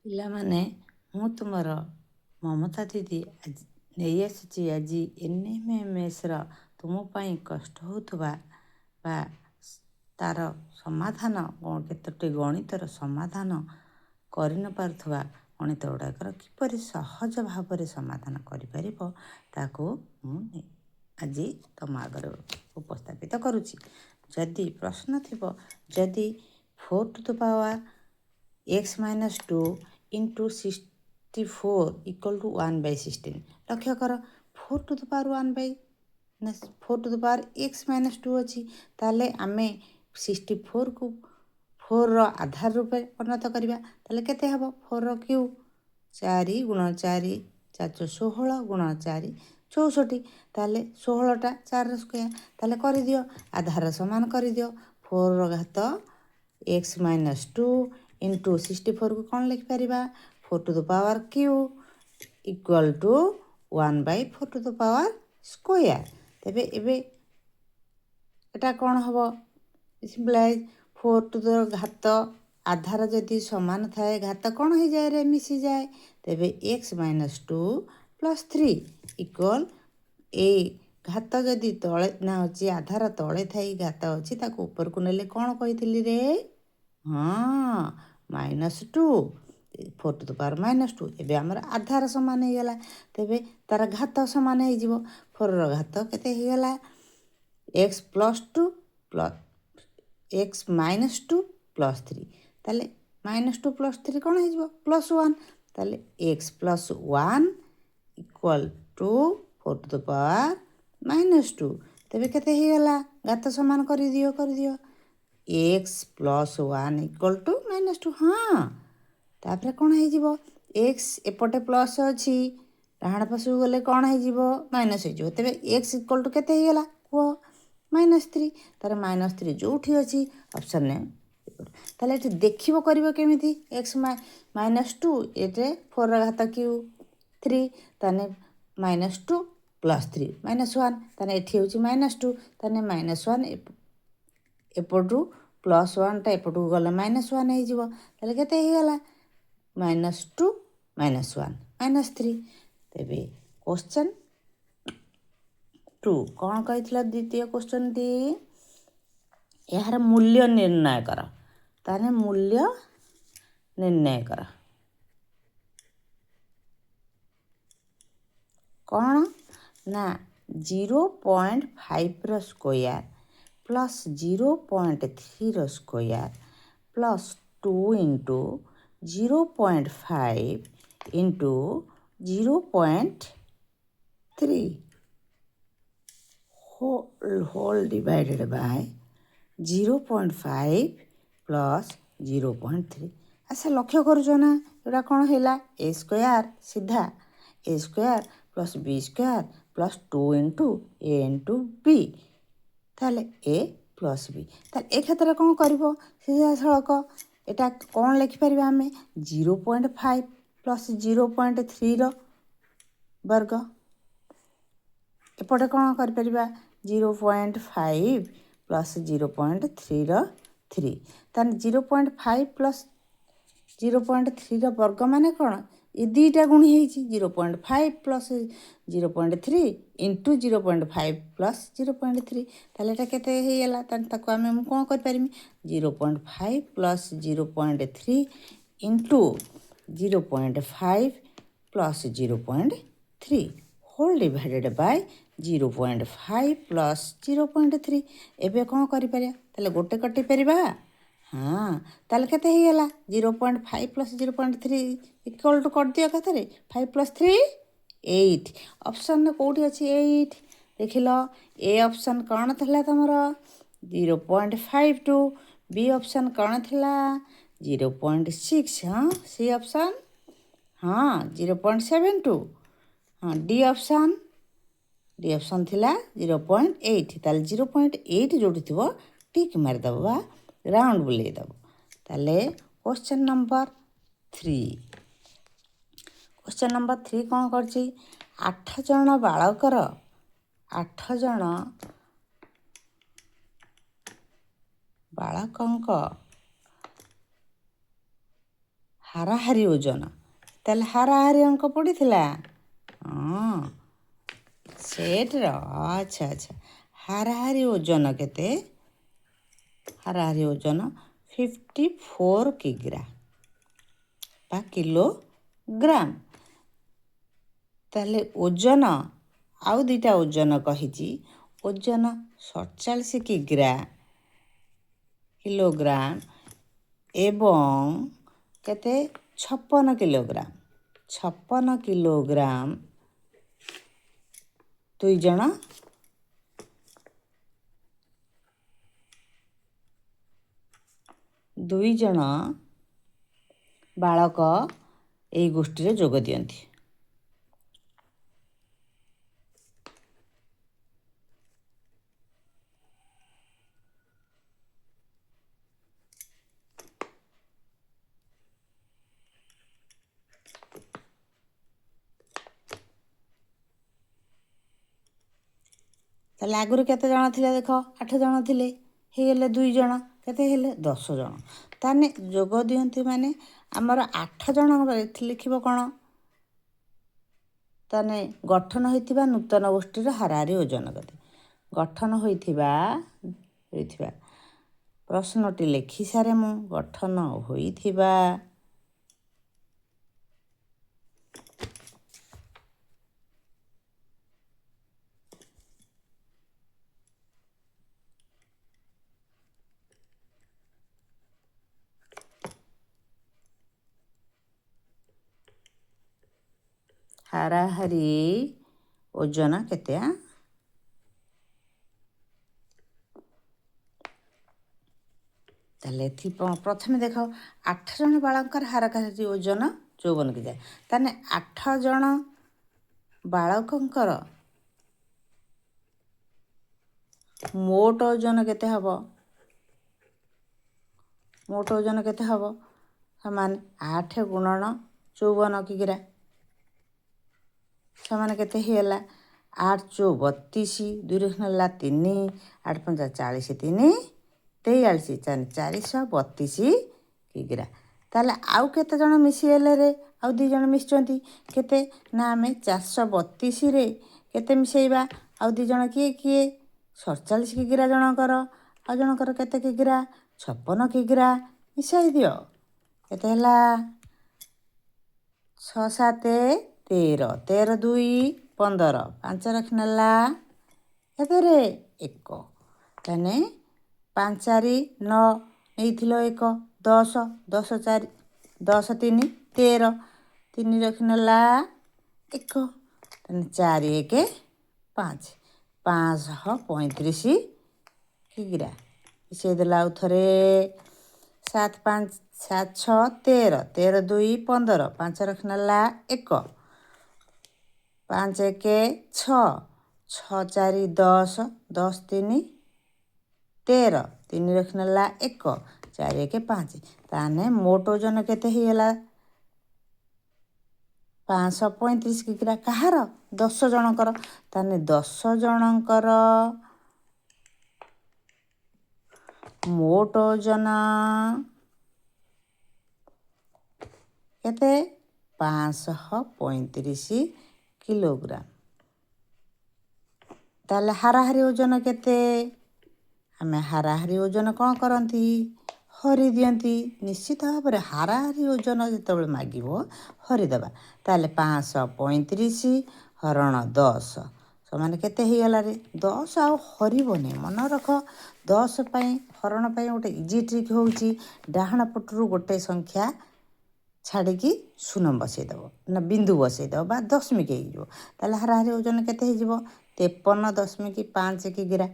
ପିଲାମାନେ, ମୁଁ ତୁମର ମମତା ଦିଦି ଆଜି ନେଇ ଆସିଛି ଆଜି ଏନ୍ଏମ୍ଏମ୍ଏସ୍ର ତୁମ ପାଇଁ କଷ୍ଟ ହେଉଥିବା ବା ତା'ର ସମାଧାନ, କେତୋଟି ଗଣିତର ସମାଧାନ କରିନପାରୁଥିବା ଗଣିତ ଗୁଡ଼ାକର କିପରି ସହଜ ଭାବରେ ସମାଧାନ କରିପାରିବ, ତାକୁ ମୁଁ ଆଜି ତୁମ ଆଗରେ ଉପସ୍ଥାପିତ କରୁଛି। ଯଦି ପ୍ରଶ୍ନ ଥିବ, ଯଦି 4 to the power x minus 2 into 64 equal to 1 by 16। ଲକ୍ଷ୍ୟ କର, 4 to the power 1 by ନା 4 to the power x minus 2 ଅଛି। ତାହେଲେ ଆମେ 64କୁ 4ର ଆଧାର ରୂପେ ପରିଣତ କରିବା। ତାହେଲେ କେତେ ହେବ? 4ର କ୍ୟୁବ୍, 4 ଗୁଣ 4, 4 16 ଗୁଣ 4 64। ତାହେଲେ 16ଟା 4ର ସ୍କୋୟାର। ତାହେଲେ କରିଦିଅ, ଆଧାର ସମାନ କରିଦିଅ। 4ର ଘାତ ଏକ୍ସ ମାଇନସ୍ 2 ଇଣ୍ଟୁ 64କୁ କ'ଣ ଲେଖିପାରିବା? 4 to the power cube equal to 1 by 4 to the power square। ତେବେ ଏବେ ଏଟା କ'ଣ ହେବ? ସିମ୍ପଲାଇଜ୍, 4 ଟୁ the ଘାତ ଆଧାର ଯଦି ସମାନ ଥାଏ, ଘାତ କ'ଣ ହେଇଯାଏ ରେ? ମିଶିଯାଏ। ତେବେ x minus 2 plus 3 equal, ଏଇ ଘାତ ଯଦି ତଳେ ନା ଅଛି, ଆଧାର ତଳେ ଥାଇ ଘାତ ଅଛି, ତାକୁ ଉପରକୁ ନେଲେ କ'ଣ କହିଥିଲି ରେ? ହଁ, minus 2, 4 to the power minus 2। ଏବେ ଆମର ଆଧାର ସମାନ ହେଇଗଲା, ତେବେ ତାର ଘାତ ସମାନ ହେଇଯିବ। 4ର ଘାତ କେତେ ହେଇଗଲା? X plus 2 plus x minus 2 plus 3। ତାହେଲେ ମାଇନସ୍ 2 ପ୍ଲସ୍ 3 କ'ଣ ହେଇଯିବ? ପ୍ଲସ୍ 1। ତାହେଲେ x plus 1 equal to 4 to the power minus 2। ତେବେ କେତେ ହେଇଗଲା? ଘାତ ସମାନ କରିଦିଅ, କରିଦିଅ। X plus 1 equal to minus 2। ହଁ, ତାପରେ କ'ଣ ହେଇଯିବ? ଏକ୍ସ ଏପଟେ ପ୍ଲସ୍ ଅଛି, ଡାହାଣ ପାଶକୁ ଗଲେ କ'ଣ ହେଇଯିବ? ମାଇନସ୍ ହେଇଯିବ। ତେବେ ଏକ୍ସ ଇକ୍ୱାଲ୍ ଟୁ କେତେ ହେଇଗଲା କୁହ? Minus 3। ତାର ମାଇନସ୍ 3 ଯେଉଁଠି ଅଛି ଅପସନ୍ରେ। ତାହେଲେ ଏଠି ଦେଖିବ, କରିବ କେମିତି? ଏକ୍ସ ମାଇନସ୍ 2, ଏଠି 4ର ଘାତ କ୍ୟୁବ୍ 3, ତାହେଲେ ମାଇନସ୍ 2 ପ୍ଲସ୍ 3 ମାଇନସ୍ 1। ତାହେଲେ ଏଠି ହେଉଛି ମାଇନସ୍ 2, ତାହେଲେ ମାଇନସ୍ 1 ଏପଟୁ ପ୍ଲସ୍ 1ଟା ଏପଟକୁ ଗଲେ ମାଇନସ୍ 1 ହେଇଯିବ। ତାହେଲେ କେତେ ହେଇଗଲା? Minus 2 minus 1 minus 3। ତେବେ କ୍ୱେଶ୍ଚନ୍ 2 କ'ଣ କହିଥିଲା? ଦ୍ୱିତୀୟ କ୍ୱେଶ୍ଚନ୍ଟି, ଏହାର ମୂଲ୍ୟ ନିର୍ଣ୍ଣୟ କର। ତାହେଲେ ମୂଲ୍ୟ ନିର୍ଣ୍ଣୟ କର କ'ଣ ନା 0.5ର square plus 0.3ର square plus 2 into 0.5 into 0.3 whole divided by 0.5 plus 0.3। ଆଚ୍ଛା, ଲକ୍ଷ୍ୟ କରୁଛ ନା ଏଇଟା କ'ଣ ହେଲା? ଏ ସ୍କୋୟାର, ସିଧା a square plus b square plus 2 into a into b। ତାହେଲେ ଏ ପ୍ଲସ୍ ବି। ତାହେଲେ ଏ କ୍ଷେତ୍ରରେ କ'ଣ କରିବ ସିଧାସଳଖ? ଏଟା କ'ଣ ଲେଖିପାରିବା ଆମେ? 0.5 ପ୍ଲସ୍ 0.3ର ବର୍ଗ। ଏପଟେ କ'ଣ କରିପାରିବା? 0.5 ପ୍ଲସ୍ 0.3ର 3। ତାହେଲେ 0.5 ପ୍ଲସ୍ 0.3ର ବର୍ଗ ମାନେ କ'ଣ? ଏ ଦୁଇଟା ଗୁଣି ହେଇଛି, 0.5 plus 0.3 into 0.5 plus 0.3। ତାହେଲେ ଏଇଟା କେତେ ହେଇଗଲା? ତାହେଲେ ତାକୁ ଆମେ ମୁଁ କ'ଣ କରିପାରିବି? 0.5 plus 0.3 into 0.5 plus 0.3 whole divided by 0.5 plus 0.3। ଏବେ କ'ଣ କରିପାରିବା? ତାହେଲେ ଗୋଟେ କାଟିପାରିବା। ହଁ, ତାହେଲେ କେତେ ହେଇଗଲା? 0.5 plus 0.3 equal to, କରିଦିଅ ଏକାଥରେ, 5 ପ୍ଲସ୍ 3 8। ଅପସନ୍ରେ କେଉଁଠି ଅଛି 8? ଦେଖିଲ, ଏ ଅପସନ୍ କ'ଣ ଥିଲା ତୁମର? 0.52। ବି ଅପସନ୍ କ'ଣ ଥିଲା? 0.6। ହଁ, ସି ଅପସନ୍? ହଁ, 0.72। ହଁ, ଡି ଅପସନ୍? ଡି ଅପସନ୍ ଥିଲା 0.8। ତାହେଲେ 0.8 ଯେଉଁଠି ଥିବ ଟିକ୍ ମାରିଦେବ ବା ରାଉଣ୍ଡ ବୁଲେଇ ଦେବ। ତାହେଲେ question number 3, question number 3 କ'ଣ କରିଛି? 8 ଜଣ ବାଳକର, 8 ଜଣ ବାଳକଙ୍କ ହାରାହାରି ଓଜନ। ତାହେଲେ ହାରାହାରି ଅଙ୍କ ପଡ଼ିଥିଲା, ହଁ, ସେଟ୍ର। ଆଚ୍ଛା ଆଚ୍ଛା, ହାରାହାରି ଓଜନ କେତେ? ହାରାହାରି ଓଜନ 54 କିଗ୍ରା ବା କିଲୋଗ୍ରାମ। ତାହେଲେ ଓଜନ ଆଉ 2ଟା ଓଜନ କହିଛି। ଓଜନ 47 କିଗ୍ରା କିଲୋଗ୍ରାମ ଏବଂ କେତେ? 56 କିଲୋଗ୍ରାମ। 56 କିଲୋଗ୍ରାମ 2 ଜଣ 2 ଜଣ ବାଳକ ଏଇ ଗୋଷ୍ଠୀରେ ଯୋଗ ଦିଅନ୍ତି। ତାହେଲେ ଆଗରୁ କେତେ ଜଣ ଥିଲେ ଦେଖ? 8 ଜଣ ଥିଲେ, ହେଇଗଲେ 2 ଜଣ, କେତେ ହେଲେ? 10 ଜଣ। ତାହେଲେ ଯୋଗ ଦିଅନ୍ତି ମାନେ ଆମର 8 ଜଣ ଲେଖିବ କ'ଣ? ତାହେଲେ ଗଠନ ହୋଇଥିବା ନୂତନ ଗୋଷ୍ଠୀର ହାରାହାରି ଓଜନ କେତେ? ଗଠନ ହୋଇଥିବା ପ୍ରଶ୍ନଟି ଲେଖି ସାରେ ମୁଁ। ଗଠନ ହୋଇଥିବା ହାରାହାରି ଓଜନ କେତେ? ତାହେଲେ ଏଥି ପ୍ରଥମେ ଦେଖ, 8 ଜଣ ବାଳକଙ୍କର ହାରାହାରି ଓଜନ 54 କେଜି। ତାହେଲେ 8 ଜଣ ବାଳକଙ୍କର ମୋଟ ଓଜନ କେତେ ହେବ? ମୋଟ ଓଜନ କେତେ ହେବ? ସମାନ 8 ଗୁଣନ 54 କିଗ୍ରା। ସମାନ କେତେ ହେଇଗଲା? 8 ଚଉ 32, 2 ହେଲା 3, 8 ପଞ୍ଚା 40, 3 43, 432 କିଗ୍ରା। ତାହେଲେ ଆଉ କେତେ ଜଣ ମିଶିଗଲେ ରେ? ଆଉ 2 ଜଣ ମିଶିଛନ୍ତି। କେତେ ନା ଆମେ 432ରେ କେତେ ମିଶାଇବା? ଆଉ 2 ଜଣ କିଏ କିଏ? 47 କିଗ୍ରା ଜଣଙ୍କର, ଆଉ ଜଣଙ୍କର କେତେ କିଗ୍ରା? 56 କିଗ୍ରା। ମିଶାଇ ଦିଅ, କେତେ ହେଲା? 6 7 13, 13 2 15, 5 ରଖିନେଲା କେତେରେ? 1। ତାହେଲେ 5 4 9 ନେଇଥିଲ 1, 10, 10 4 10 3 13, 3 ରଖିନେଲା 1। ତାହେଲେ 4 1 5, 535 କିଗ୍ରା। ମିଶାଇ ଦେଲା ଆଉ ଥରେ, 7 5 7 6 13, 13 2 15, 5 ରଖିନେଲା 1, 5 1 6, 6 4 10, 10 3 13, 3 ରଖିନେଲା 1, 4 1 5। ତାହେଲେ ମୋଟ ଓଜନ କେତେ ହେଇଗଲା? 535 କିଗ୍ରା। କାହାର? 10 ଜଣଙ୍କର। ତାହେଲେ 10 ଜଣଙ୍କର ମୋଟ ଓଜନ କେତେ? 535 କିଲୋଗ୍ରାମ। ତାହେଲେ ହାରାହାରି ଓଜନ କେତେ? ଆମେ ହାରାହାରି ଓଜନ କ'ଣ କରନ୍ତି? ହରି ଦିଅନ୍ତି। ନିଶ୍ଚିତ ଭାବରେ ହାରାହାରି ଓଜନ ଯେତେବେଳେ ମାଗିବ ହରିଦେବା। ତାହେଲେ 535 ହରଣ 10 ସମାନ କେତେ ହେଇଗଲା ରେ? 10 ଆଉ ହରିବନି, ମନେ ରଖ। 10 ପାଇଁ ହରଣ ପାଇଁ ଗୋଟେ ଇଜି ଟ୍ରିକ୍ ହେଉଛି, ଡାହାଣ ପଟରୁ ଗୋଟେ ସଂଖ୍ୟା ଛାଡ଼ିକି ଶୂନ ବସେଇଦେବ ନା ବିନ୍ଦୁ ବସେଇଦେବ ବା ଦଶମିକ ହେଇଯିବ। ତାହେଲେ ହାରାହାରି ଓଜନ କେତେ ହେଇଯିବ? 53.5 କିଗ୍ରା।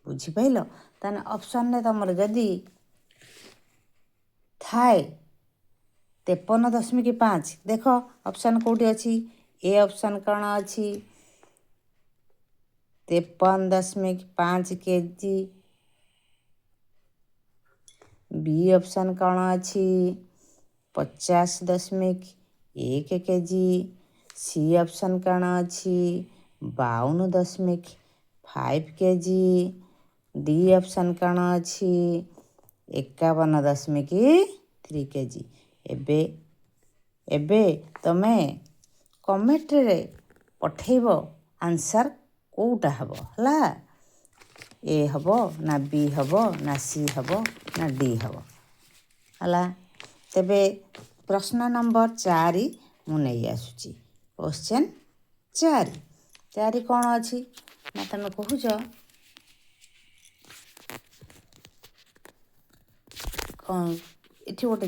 ବୁଝିପାରିଲ? ତାହେଲେ ଅପସନ୍ରେ ତୁମର ଯଦି ଥାଏ 53.5, ଦେଖ ଅପସନ୍ କେଉଁଠି ଅଛି। ଏ ଅପସନ୍ କ'ଣ ଅଛି? 53.5 କେଜି। ବି ଅପସନ୍ କ'ଣ ଅଛି? 50.1 କେଜି। ସି ଅପସନ୍ କ'ଣ ଅଛି? 52.5 କେଜି। ଡି ଅପସନ୍ କ'ଣ ଅଛି? 51.3 3 kg। ଏବେ ତୁମେ କମେଣ୍ଟରେ ପଠେଇବ ଆନ୍ସର୍ କେଉଁଟା ହେବ। ହେଲା, ଏ ହେବ ନା ବି ହେବ ନା ସି ହେବ ନା ଡି ହେବ? ହେଲା, ତେବେ ପ୍ରଶ୍ନ ନମ୍ବର 4 ମୁଁ ନେଇ ଆସୁଛି। କ୍ୱେଶ୍ଚନ୍ 4। 4 କ'ଣ ଅଛି ନା ତୁମେ କହୁଛ କ'ଣ? ଏଠି ଗୋଟେ